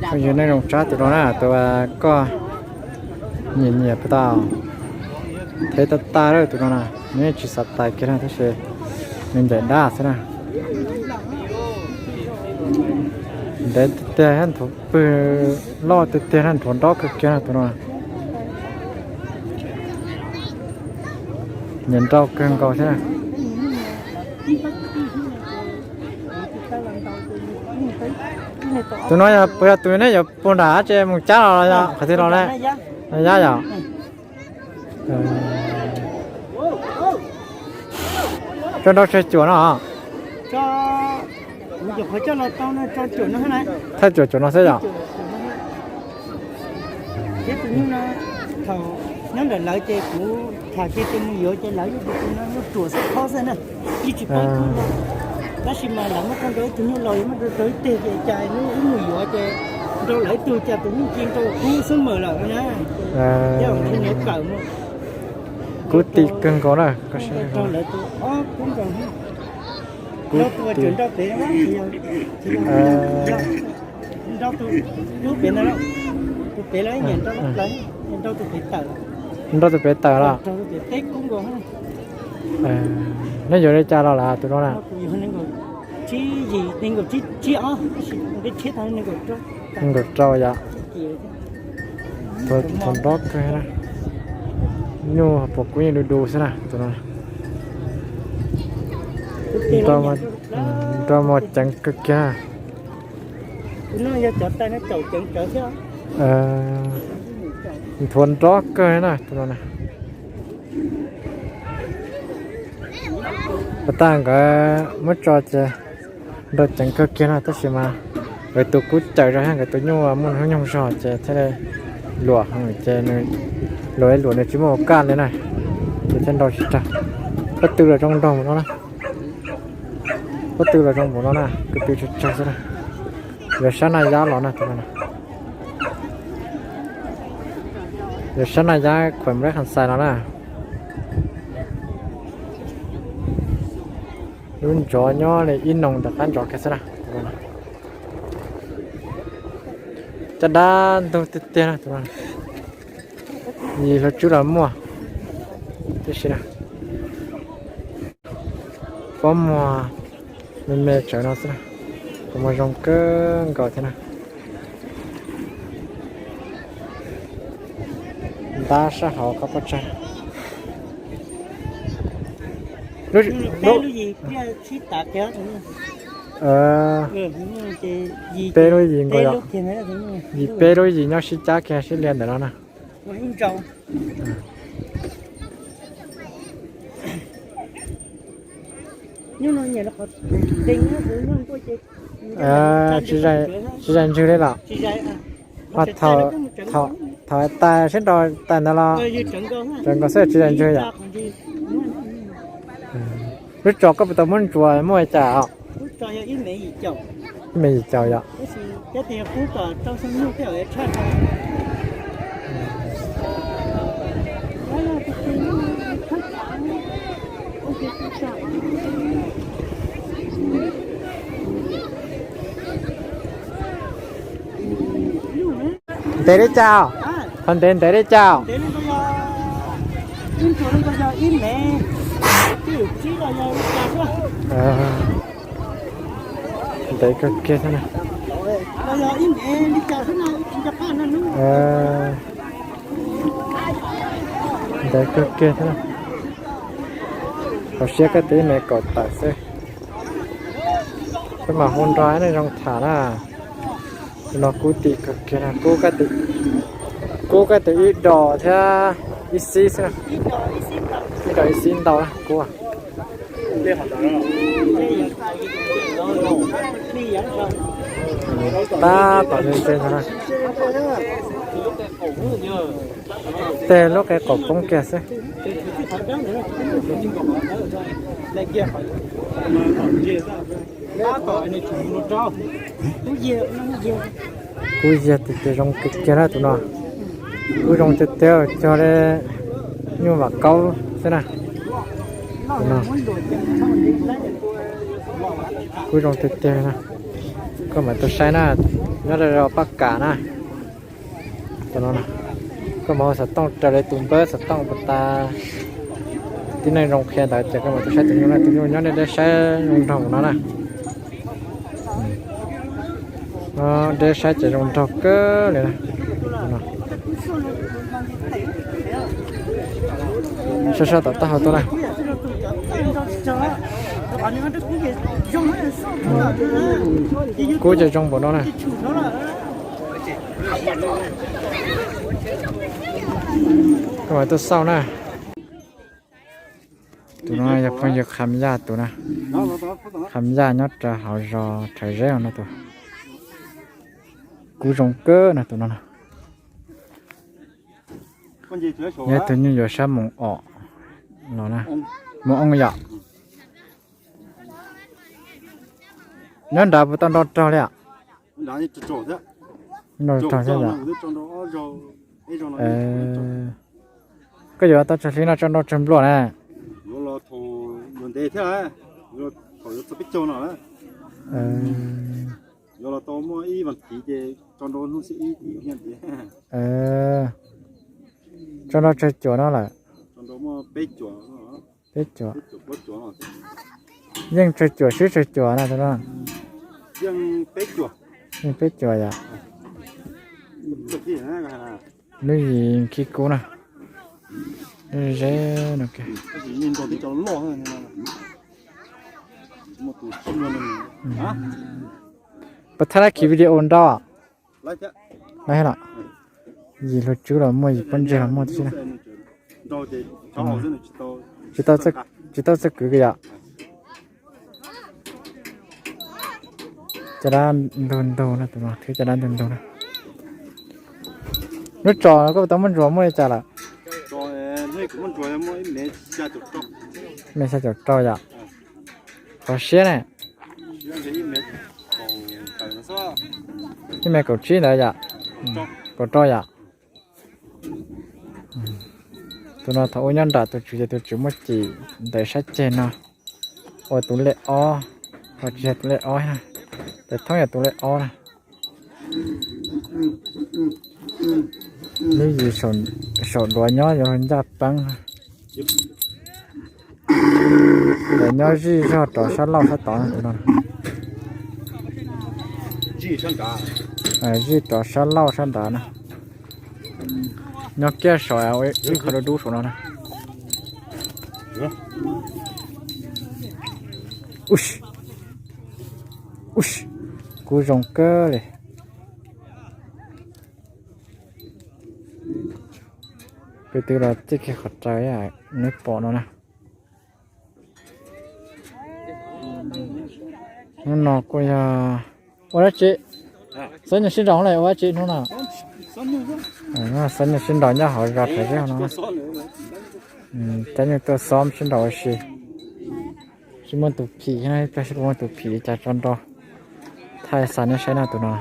Phooj ywg, nej zoo tsab tus no na, tus koj nyiam nyiam puas tau? Thev tag tag lawm tus no na, nws tsis xav tais kiag na tab sis nws ncaim dab xwb na. Ntev tiag tiag, nthuav pwg loj tiag tiag na, nthuav nrob kawg kiag na tus no. Nyiam nrau kawg nkaus thiab na. Tus no yog puas yog tus nej yuav puag nram tsev mus cab los yog qhov twg los ne? Yab yom? Tso nrau tsawg cuam no? Thawj cuam cuam no xwb yom? Thiab tus nyuj no, thaum nyob ntawm lawv ces kuv tham kiag tus mus yuav ces lawv yeej tus no nyuj ruam xwb, khob xwb na, yeej tsis paub kub no. Tab sis mas lawv muab rau ib tug nyuj laus, yuav muab rau ib teg ces cas hnub ib mus yuav ces nrau lawv ib tug cas tus nyuj ci nrau kub xwb mawm lawm na. Yog tus nyuj kawm mus, kub tim kawg nkaus na. Rau lawv tus ob kub nkaus, nrau tus tseem nrau pem, nrau tus pem no, tus pem los nyiam nrau plaws, nrau tus pem tawm, nrau tus pem tawm los. Peb kub nkaus. Nej yuav li cas los lawm tus no na? Kuv yuav nees nkaum tsib, nees nkaum tsib ob, tab sis kuv thiab tau nees nkaum rau, nees nkaum rau yom. Thaum nrob kawg na, nyuj puas kub yeej du du xwb na tus no. Nrau mos ceev kawg kiag. Nthuav nrob kawg na tus no na. Pas tas nkawd muab tso ces nrau ceev kawg kiag no tab sis mas nkawd tus kub cawm zog thiab nkawd tus nyuj muaj hnub nyoog zog ces thiaj li luam heev ces nws luam luam nws tsis muaj ua kaj li na, ces thiaj nrau tsis raug. Pob tw los zoo nraug npaum no na, pob tw los zoo npaum no na, ko tw tsawg tsawg xwb na. Yog sab Naj Yab los na tus no na. Yog sab Naj Yab khuam Nplej Khas Xais no na. Lub ntsov nyob li ib noo ntawm qab ntsov kiag xwb na. Caj dab ntug tiag tiag na tus no. Yim hluav tswb los muaj tib si na. Pob muag me me tsawv no xwb na, kuv muag zoo kawg nkaus thiab na. Ntab sab hauv qab pob tsaig. Peb lub yim nkaus yom. Yim peb lub yim nyob sib cab kiag sib liag ntawm no na. Tsis zais ntswg li los? Thaum tais sib nraus tais ntawd los tsaws nkaus xwb tsis zais ntswg yom. Lub tsos koj puas tau muab ntsuas muaj li cas os? Ib me yim caum yom. Ntev li cas? Qhov ntev ntev li cas? Ntev kawg kiag thiab na. Ntev kawg kiag thiab na. Hauv siab koj tus ib me kaum tawm xwb. Peb mam hu nrog nej zoo tham na. Tus no kub tim kawg kiag na, kub koj tus ib dos thiab ib xib xwb na. Ib dos ib xib ntau na kub. Tab tom ntse ntse no na. Tej lub qe qaum poob kiag xwb. Kub yiag tiag tiag, zoo kawg kiag na tus no. Kub zoo tiag tiag, cog li nyuj vam kaub xwb na. Tus no kub zoo tiag tiag na. Koj mam tau saib na. Nyob rau zos Paj Kam na. Tus no, koj mus hu xov tooj raws li tus npawb xov tooj puas tas tib neeg zoo qhia ntawd ces koj mam tuaj saib tus nyuj na. Tus nyuj nyob deb deb saib zoo nraug no na. Nyob deb saib ces zoo nraug kawg li na. Sab sab tom taub hau tuaj na. Kub ces zoo npaum no na. Koj mam tuaj xauj na. Tus no yog phooj ywg Kham Yaj tus na. Kham Yaj nyob rau hauv zos Rhawv Zeb no tus. Kub zoo kawg no tus no. Nyob tus nyuj yuav sab moos om los na. Moos oo yom. Nyob nrad puas tau nrau raug li os? Nrau raug thiab yom. Koj yuav tau tsawg hli no tso nrau tsawg npluaj na? Tso nrau tsawg cuam no lawm? Peb cuam. Yeej tsawg cuam swb tsawg cuam na tus no? Yeej peb cuam yom. Lub yim khib kub na. Lub zeb no. Puas thaij lab khiv video nrau? Yim hluas tswb los muaj, yim pob ntseg los muaj tib si na. Tsis tau txawj kwv kiag yom. Caj dab ntug ntug no, tus no thwb caj dab ntug ntug na. Lub tsos koj puas tau muab ntsuas muaj li cas lawm? Me xya caum rau yom. Qhov siab ne? Ib me kaum tsib ntawd yom. Kaum rau yom. Tus no thaum ub nyob nram tus tswv ces tus tswv muab cim ntawm sab ceg no ua tus lej ob, ho tsis yog tus lej ob na, ces thoob yog tus lej ob na. Lub yim saum duav nyob yuav luag ncaj peeb. Lawv nyob zij zog rov sab laug sab tod no tus no. Zij rov sab laug sab nrad na. Nyob kiag saum ib qho dub dub saum no na. Kub zoo kawg li. Peb twb los txij kiag qhov raws neb pom no na. Hnub no kuj yog ua dab tsi? Xob nyuj sib nraus los ua dab tsi hnub no? Xob nyuj sib nraus nyob hauv zos Rhawv Zeb no. Cov nyuj tuaj xob sib nraus ua si. Tsis muaj tus phim, tsis muaj tus phim li cas tso nrau. Thaij xa nej saib no tus no.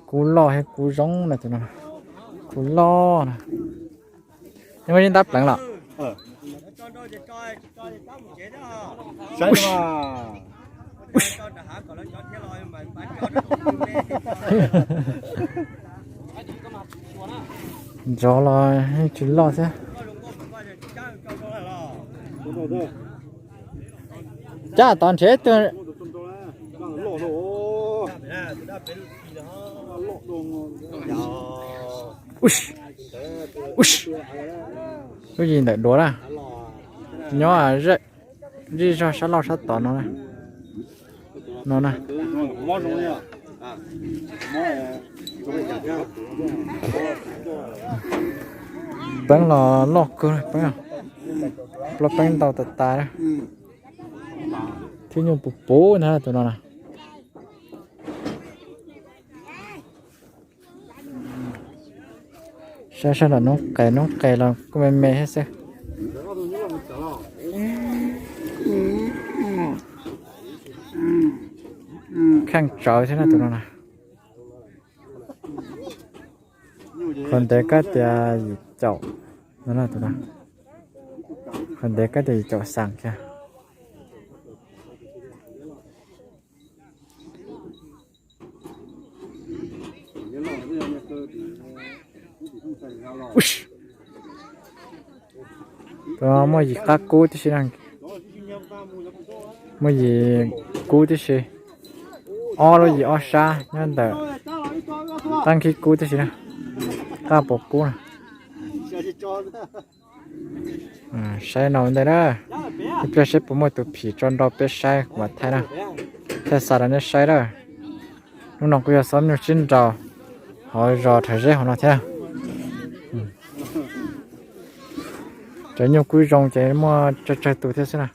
Kub loj thiab kub zoo na tus no. Kub loj na. Neb muaj ib ntab pleev los? Ntsov los yeej tsis loj thiab. Cab tom nrhiav ib tug. Lub yim ntawm duav na. Nyob zij zog sab laug sab tod no. No na. Peeb los loj kawg, peeb, plaub peeb ntau tas tas. Thib nyuj puv puv ntag tus no na. Saib sab nram noob qes, noob qes los kuj me me thiab xwb. Kheej tsawv thiab na tus no na. Qhov ntev kab tias yim caum no na tus no. Qhov ntev kab tias yim caum xees kiag. Tus no muaj yim qab kub tib si na. Muaj yim kub tib si. Ob lub yim ob sab nyob ntawm qab nkhib kub tib si na. Qab puas kub na. Saib no ua ntej na. Ib pliag saib puas muaj tus phim tso nrau peb saib kuv mam thaij na. Thaij xa rau nej saib na. Hnub no kuj yog xob nyuj sib nraus hauv zos Rhawv Zeb hauv no thiab. Cov nyuj kub zoo ces muaj tsawg tsawg tus thiab xwb na.